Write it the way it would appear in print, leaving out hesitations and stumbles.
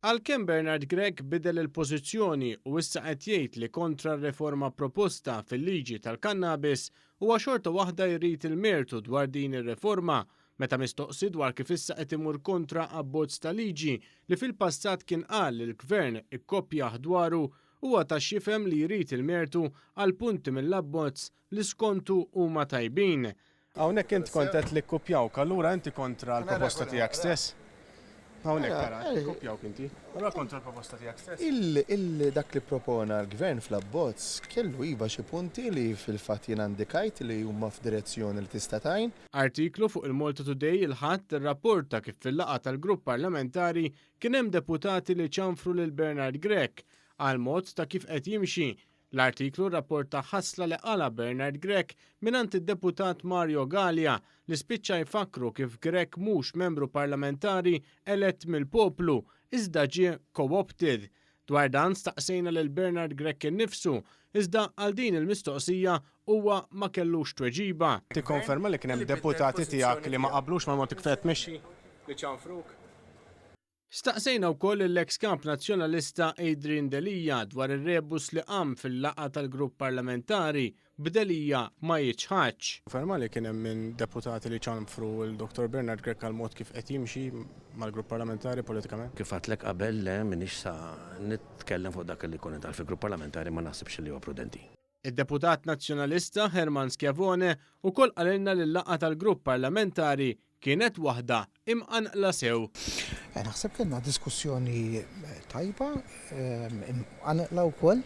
Għalkemm Bernard Grech bidel il-pożizzjoni u issa qed jgħid li kontra r-riforma proposta fil-liġi tal-kannabis, huwa xorta waħda jrid il-mertu dwar din ir-riforma. Meta mistoqsi dwar kif issa qed imur kontra abbozz ta' liġi li fil-passat kien qal li l-Gvern ikkopjah dwaru, huwa ta x'jifhem li jrid il-mertu għal punti mill-abbozz li skontu huma tajbin. Hawnhekk int kont għedt li kkupjawk, allura inti kontra l-proposta tiegħek stess? Hawnhekk tara, kkupjawk inti. Allura kontra l-proposta tiegħek stess? Il dak li ppropona l-Gvern fl-abbozz kellu iva xi punti li fil-fatt jiena indikajt li huma f'direzzjoni li tista' tgħin. Artiklu fuq il-Malta Today il-Ħadd irrapporta kif fil-laqgħa tal-grupp parlamentari kien hemm deputati li ċanfru lil Bernard Grech għall-mod ta' kif qed jimxi L-artiklu rrapporta ħasla li qala' Bernard Grech mingħand id-Deputat Mario Galea li spiċċa jfakkru kif Grech mhux membru parlamentari elett mill-poplu iżda ġie co-opted. Dwar dan staqsejna lil Bernard Grech innifsu iżda għal din il-mistoqsija huwa ma kellux tweġiba. Tikkonferma li kien hemm deputati tiegħek li ma qablux mal-mod kif qed tmexxi? Li ċanfruk? Staqsejna wkoll lill-eks Kap Nazzjonalista Adrian Delia dwar ir-rebus li qam fil-laqgħa tal-grupp parlamentari, b'Delia ma jiċħadx. Konferma li kien hemm minn deputati li ċanfru 'l Dottor Bernard Grech għall-mod kif qed jimxi mal-grupp parlamentari politikament? Kif għedtlek qabel, le, m'iniex sa nitkellem fuq dak li jkun intqal fil-grupp parlamentari, ma naħsibx li huwa prudenti. Id-deputat Nazzjonalista Hermann Schiavone ukoll qalilna li l-laqgħa tal-grupp parlamentari kienet waħda imqanqla sew. Naħseb kellna diskussjoni tajba, imqanqla wkoll.